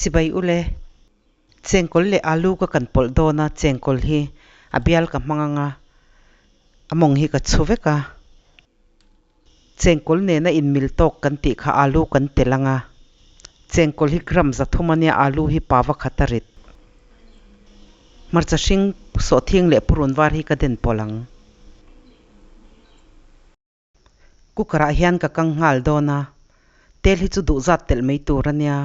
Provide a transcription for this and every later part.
Chibai ule. Chengkawl leh alu ka kan pawlh dawn a, chengkawl hi a bial ka hmang anga a mawng hi ka chhu vek a. Chengkawl nena inmil tawk kan tih kha alu kan tel anga, chengkawl hi gram 300 ania alu hi pava khat a rit. Hmarcha hring sawhthing leh purun var hi ka den pawlh ang. Cooker ah hian ka kang nghal dawn a, tel hi chu duh zat telh mai tur a nia,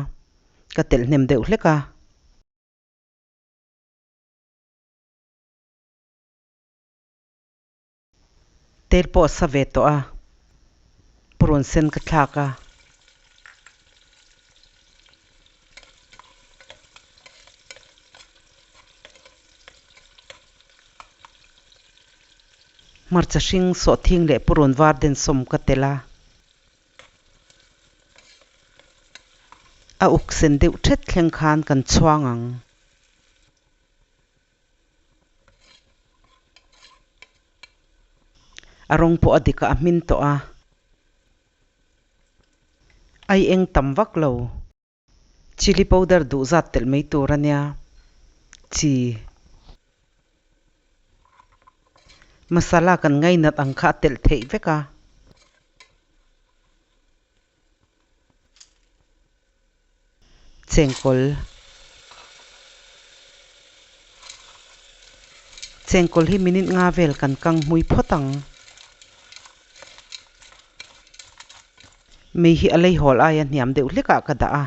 ka telh hnem deuh hlek a. Tel pawh a sa ve tawh a, purun sen ka thlak a. Hmarcha hring sawhthing leh purun var den sawm ka tel a. A uk sen deuh thet thleng khan kan chhuang ang. A rawng pawh a dik a, a hmin tawh a. Ai eng tam vak lo. Chilli powder duh zat telh mai tur a nia. Chi. Masala kan ngainat ang kha a telh theih vek a. Chengkawl. Chengkawl hi minute nga vel kan kang hmui phawt ang. Mei hi a lei hawl aia hniam deuh hlekah ka dah a.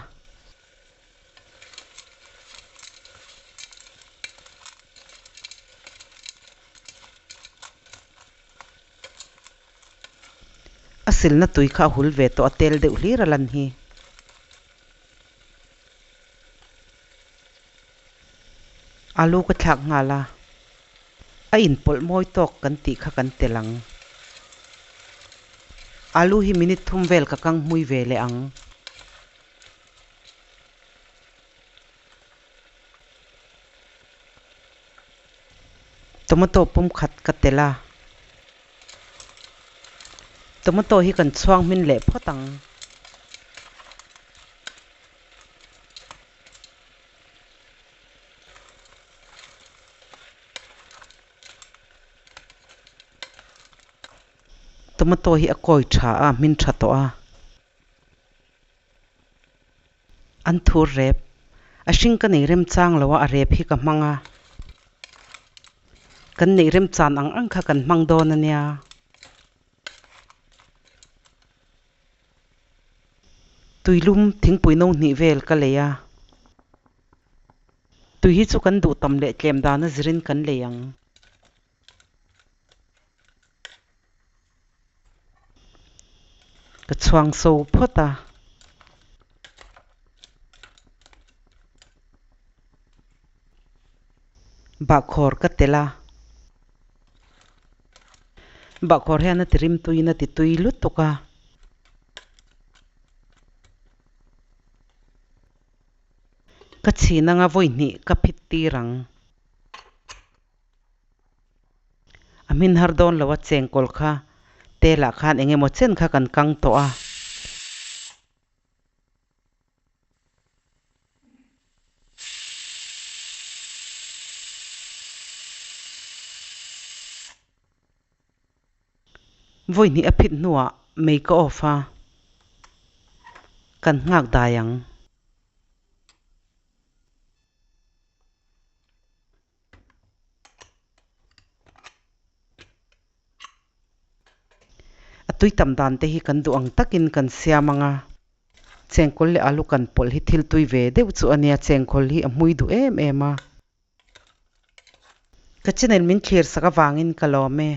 A silna tui kha a hul ve tawh a tel deuh hlir a lan hi. Alu ka thlak nghal a, a inpawlh mawi tawk kan tih kha kan tel ang. Alu hi minute thum vel ka kang hmui ve leh ang. Tomato pum khat ka tel a. Tomato hi kan chhuang hmin leh phawt ang. Tomato hi a kawi tha a, hmin tha tawh a. An thur rep. A hring ka nei remchang lo a, a rep hi ka hmang a. Kan neih remchan ang ang kha kan hmang dawn a nia. Tuilum thingpui no hnih vel ka lei a. Tui hi chu kan duh tam leh tlem dan a zirin kan lei ang. Ka chhuang so phawt a. Bahkhawr ka tel a. Bahkhawr hian a ti rim tuiin a ti tui lutuk a. Ka chhin anga vawi hnih ka phit tir ang. A hmin har dawn lo a chengkawl kha telah khan eng emaw chen kha kan kang tawh a. Vawi hnih a phit hnuah mei ka off a, kan nghak dai ang. A tui tam dan te hi kan duh ang takin kan siam ang a, chengkawl leh alu kan pawlh hi thil tui ve deuh chu a nia, chengkawl hi a hmui duh em em a. Ka channel min thlir sak avangin ka lawm e.